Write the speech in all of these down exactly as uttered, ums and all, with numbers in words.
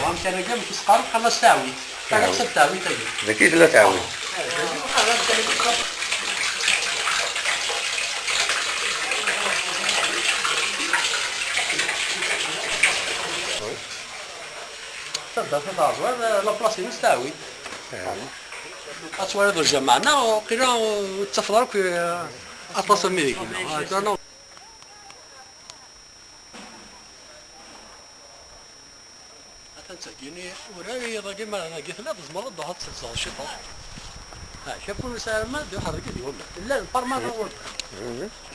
Amkan-agi amek i s-qqaren? Qqaren-as taɛwit. Taɛwit. Taɛwit-agi. Dagi tella taɛwit. Taddart n Taɛẓwar, la place-ines taɛwit. Ad twaliḍ lǧameɛ-nneɣ, waqila ur tettafeḍ ara akk aṭas am wigi-nneɣ. Atan tteggin urar i yiḍ-agi, ma dagi telliḍ, tzemreḍ ad d-truḥeḍ ad telseḍ ciṭuḥ. Ha, capun ur nesɛi ara ma d uḥerrek i d-yumen. Llan permanent workers.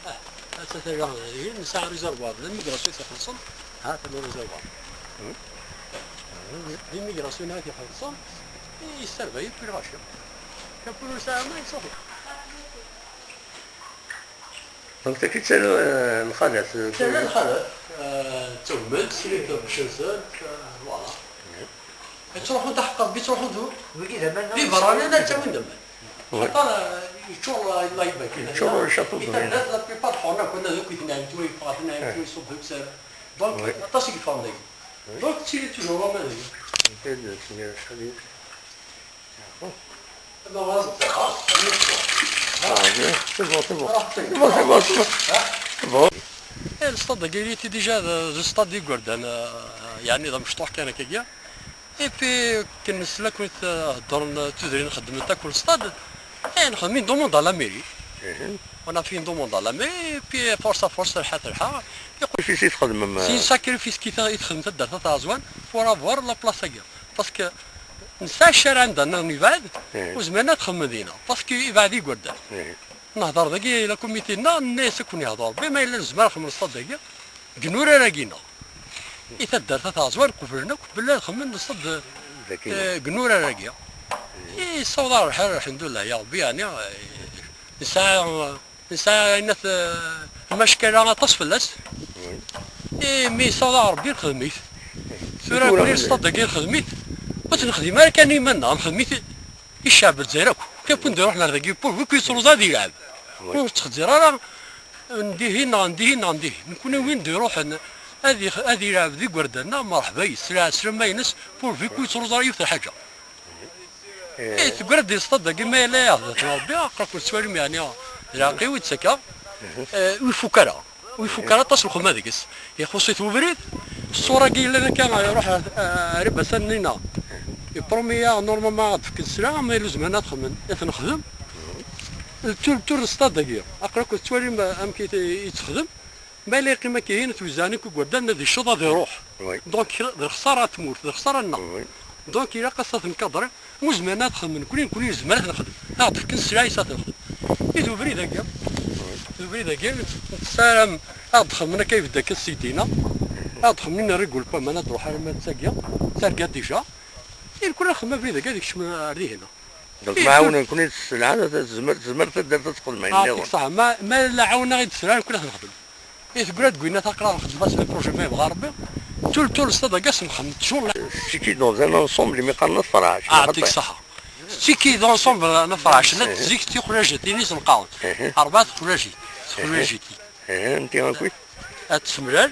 Ah, atta tagi, nesɛa réservoir, d limigrasion i t-ixellṣen. Ha, tagi réservoir. D limigrasion i t-ixellṣen, i yesserba yakk i lɣaci. Capun ur nesɛi ara ma yettruḥ. Donc, tagi d tala, euh, n lxalat, euh, tala n lxalat, euh, d tagmat, srid taqcirt, euh, voilà. Ttruḥun taḥeqqeḍ, bi ttruḥun d wigi d aman. D iberraniyen ad ttawin d aman. Oui. Xaṭer, euh, yeččur, euh, la yebak. Yeččur chateau de Rennes. Taddart, la plupart ḥuren akk, anna d akk itnayen, tura yeffeɣ, atnayen, tura iṣubb akk sara. Donc, aṭas i yeffɣen dagi. Donc, ttili toujours aman dagi. Ah, c'est bon, c'est bon. C'est bon, c'est bon, c'est bon. C'est bon. Eh, le stade-agi, il était déjà de, de stade igerdan, euh, yeɛni d amecṭuḥ kan akkagi. Et puis, akken nesla akk heddren, euh, tudrin xeddment akk le stade, eh, nexdem une demande à la mairie. On a fait une demande à la mairie, et puis, force à force, terḥa, terḥa. C'est un sacrifice i txedmem, euh, c'est un sacrifice i txedmem taddart At Ɛeẓwan pour avoir la place-agi. Parce que nesɛa ccariɛ anda nniḍen yebɛed, ur zmiren ad xedmen dinna, parce que yebɛed igerdan. Nehder dagi la comité-nneɣ, nenna-yas ad ken-yehder Rebbi, ma yella nezmer ad xedmen stade-agi deg inurar-agi-nneɣ. I taddart At Ɛeẓwan qeblen akk belli ad xedmen stade, eh, deg inurar-agi. I yessaweḍ-aɣ lḥal, lḥemdullah, ya Rebbi, yeɛni, eh, nesɛa Nesɛa ayen at, eh, lmackala aṭas fell-as. I mi yessaweḍ-aɣ Rebbi nexdem-it. Tura tura nekni stade-agi nexdem-it. Ur t-nexdim ara kan i iman-nneɣ, nexdem-it i ccɛeb n Lezzayer akk. Kif win d-iruḥen ar dagi, pour vu que yettruẓ ad yelɛeb. Ur tettxezzir ara n dihin neɣ n dihin neɣ n dihin. Nekni win d-iruḥen ad ix-, ad yelɛeb d igerdan-nneɣ, merḥba yes, s lɛeslama-ines, pour vu que yettruẓ ara yiwet n lḥaǧa. Eh, teggra-d di stade-agi, ma yella iɛebdet Rebbi, aql-ak ur tettwalim, yeɛni, d lɛeqq-iw i d-ttakeɣ. Eh, ur ifuk ara. Ur ifuk ara aṭas lxedma deg-s. Ixuṣ-it ubrid. Ṣṣura-agi yellan akka, iruḥ ar, ar, ar ibasan-nni-nneɣ. Ipromi-yaɣ, normalement, ad d-fken sra, ma yella zemren ad xedmen, ad t-nexdem. Le tour, le tour n stade-agi. Aql-ak ur tettwalim amek i t-, i t-texdem. Ma yella yeqqim akka ihin, twezzeɛ-nni akk igerdan ad icceḍ ad iruḥ. Oui. Donc, d lexsara n tmurt, d lexsara-nneɣ. Oui. Donc, ilaq ad s-ad ten-nkadri, ur zmiren ad xedmen, nekni, nekni nezmer ad t-nexdem. Ad aɣ-d-fken sselɛa-is ad t-nexdem. I d ubrid-agi, d ubrid-agi, nessaram ad aɣ-d-xedmen akka ibedd akka s-, seg dinna, ad aɣ-d-xedmen une rue n waman ad d-truḥ arma d tagi, d targa déjà. I nekni ad nexdem abrid-agi ad ikcem ar dihin. Donc, mɛawnen-ken-id s sselɛa, tezmer, tezmer taddart ad texdem ayen nniḍen. Yeɛṭik ṣṣeḥḥa. Ma, ma la ɛawnen-aɣ-id sselɛa, nekni ad t-nexdem. I teggra deg winna taqla nxeddem-as les projets ma yebɣa Rebbi. Tout le temps, le stade-agi ad s-nxeddem toujours. C'est qui dans un ensemble, imi qqaren At Ferɛac. Ah, yeɛṭik ṣṣeḥḥa. C'est qui dans un ensemble, At Ferɛac, zik tiqlajin-nni s-nqqaren. Rebɛa teqlajin, teqlajin. Anti akk? At Semlal,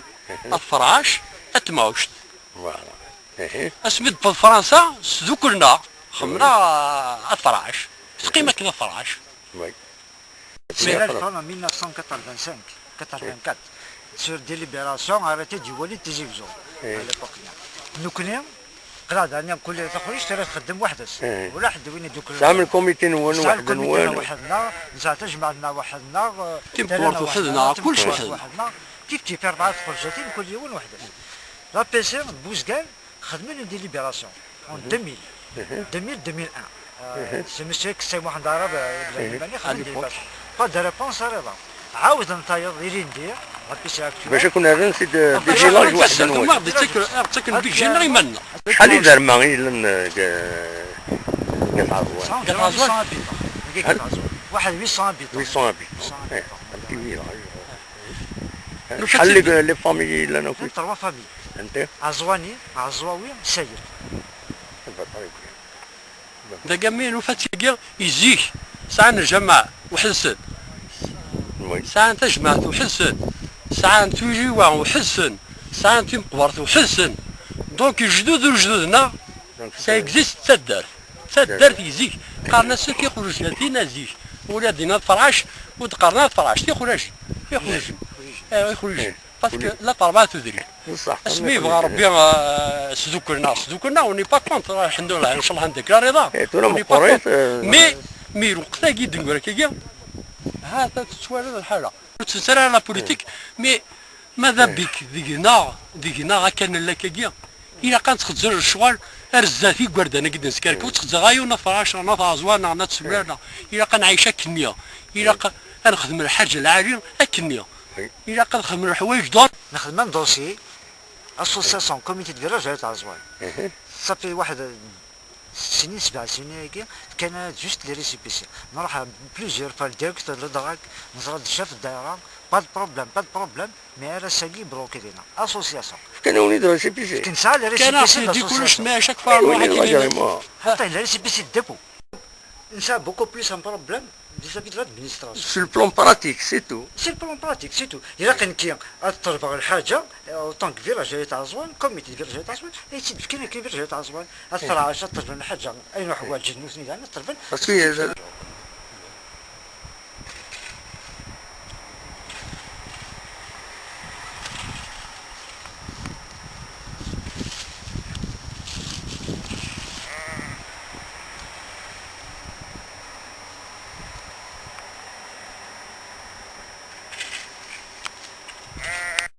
At Ferɛac, At Temɛuct. Voilà. Asmi d-tewweḍ Fransa, sduklen-aɣ, xemna At Ferɛac. Teqqim akken At Ferɛac. Oui. C'est la fin en mille neuf cent quatre-vingt-cinq, quatre-vingt-quatre. Sur délibération, arrêté du Walid Tizi Ouzou, à l'époque-là. Nekkni, qlad, ani, kul taxriǧt ara txeddem weḥd-s. Ula ḥedd win idukklen. Tesɛam lkumiti-nwen weḥd-nwen. Nesɛa lkumiti-nneɣ weḥd-neɣ, nesɛa tajmaɛt-nneɣ weḥd-neɣ, timeqbert weḥd-neɣ, kullec weḥd-neɣ. Kif kif, rebɛa txerǧatin, kul yiwen weḥd-s. La P C n Buzgan, xedmen une délibération en deux mille, deux mille, deux mille un. Euh, c'est monsieur Kessay Mohamed Arab, euh, il a demandé, à l'époque. Pas de réponse, rien. Ɛawden tayeḍ ilindi, la P C actuelle. Bac ad ken-rren si d-, des villages weḥd-nwen. Ttaken, ttaken budget-nneɣ iman-nneɣ. Acḥal i d arma i yellan, euh, deg, deg At Ɛeẓwan? Environ huit cents habitants. Deg At Ɛeẓwan. Waḥed huit cents habitants. Huit cents habitants. Huit cents habitants. Eh, un petit village. Acḥal les, les familles i yellan akk? Trois familles. Anta? Aẓwani, Aẓwawi, Sayel. Dagi mi nufa-tt-agi, i zik, sɛan lǧameɛ weḥd-sen. Oui. Sɛan tajmaɛt weḥd-sen. Sɛan tiliwa weḥd-sen. Sɛan timeqbert weḥd-sen. Donc, lejdud ur lejdud-nneɣ, ça existe, d taddart. Taddart i zik, qqaren-asen tiqulajatin a zik. Ula d inna tferɛac, ur d-qqaren ara tferɛac, tiqulac, tiqulac. Eh, tiqulac. Parce que la terbaɛ tudrin. Asmi yebɣa Rebbi, eh, sdukkel-nneɣ, sdukkel-nneɣ, on n'est pas contre, alḥemdulillah, ncallah anda kra rida. On n'est pas contre. Mais, mais lweqt-agi, ddunga-agi, ha, ta tettwaliḍ lḥala. Ur tt-nettara la politique, mais Mada bik, deg-neɣ, deg-neɣ akka nella akkagi, ilaq ad nettxezzir lecɣal ar zdat igerdan-agi d-neskerkeb, ur ttxezzir ara yiwen n At Ferɛac neɣ n At Ɛeẓwan neɣ n At Semrar, neɣ ilaq ad nɛic akkenni, ilaq ad nexdem lḥaǧa lɛali akkenni, ilaq ad nexdem leḥwayeǧ dur. Nexdem un dossier, association, comité de village At Ɛeẓwan. Ça fait واحد ست سنين، سبع سنين هكا، كان juste les récépissés. نروح plusieurs fois le directeur de la DRAC، نزرد chef الدائرة، pas de problème، pas de problème، mais راه ساقي بلوكي لينا. Association. كان وليد récépissé. كنسى les récépissés كان de l'association. ما chaque fois نروح كاين. حتى les récépissés de dépôt. نسى beaucoup plus un problème vis-à-vis de l'administration. Sur le plan pratique, c'est tout. C'est le plan pratique, c'est tout. إلا كان كي تطلب الحاجة، en tant que village تاع زوان، comité de village تاع زوان، يتسد في كاين كاين village تاع زوان. الثراش تطلب الحاجة، أي نوع حوايج نوثني يعني تطلب. Parce que